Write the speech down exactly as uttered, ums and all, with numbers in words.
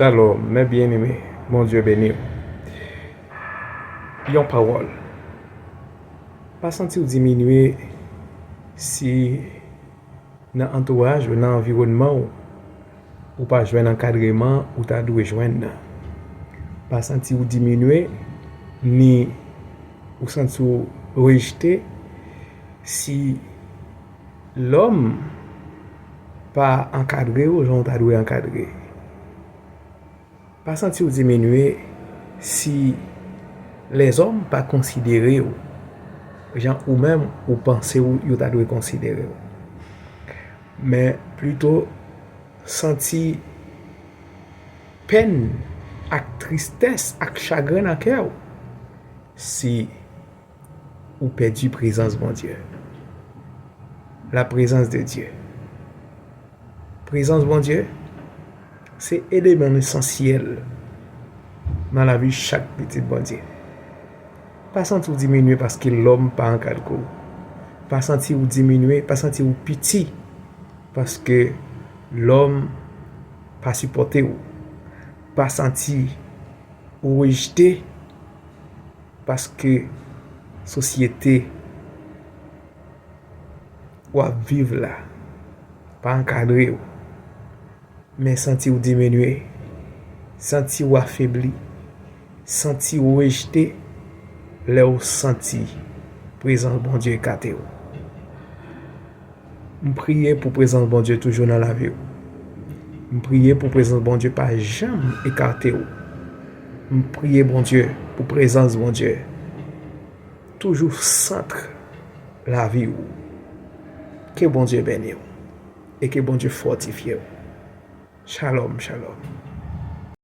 Shalom, mes bien-aimés, Bondye beni w. Yon pawòl. Pa santi w diminye si nan antouraj ou, nan anviwònman w, ou pa jwenn ankadreman ou ta dwe jwenn nan. Pa santi w diminye, ni ou santi w rejte si lòm pa ankadre w jan w ta dwe ankadre. Pa santi w diminye si lèzòm pa konsidere w jan ou menm ou panse w yo ta dwe konsidere w. Men plito santi pèn ak tristès ak chagren nan kè w si ou pèdi prezans Bondye. La présence de Dieu. Prezans Bondye se eleman esansyèl nan lavi chak pitit Bondye. Pa santi w diminye paske lòm pa ankadre w. Pa santi w diminye, pa santi w piti paske lòm pa sipòte w. Pa santi w rejte paske sosyete w ap viv la pa ankadre w. Men santi w diminye, santi w afebli, santi w rejte lè w santi prezans Bondye ekate w. M priye pou prezans Bondye toujou nan lavi w. M priye pou prezans Bondye pa janm ekate w. M priye Bondye pou prezans Bondye toujou sant lavi w. Ke Bondye beni w e ke Bondye fòtifye w. Shalom, shalom.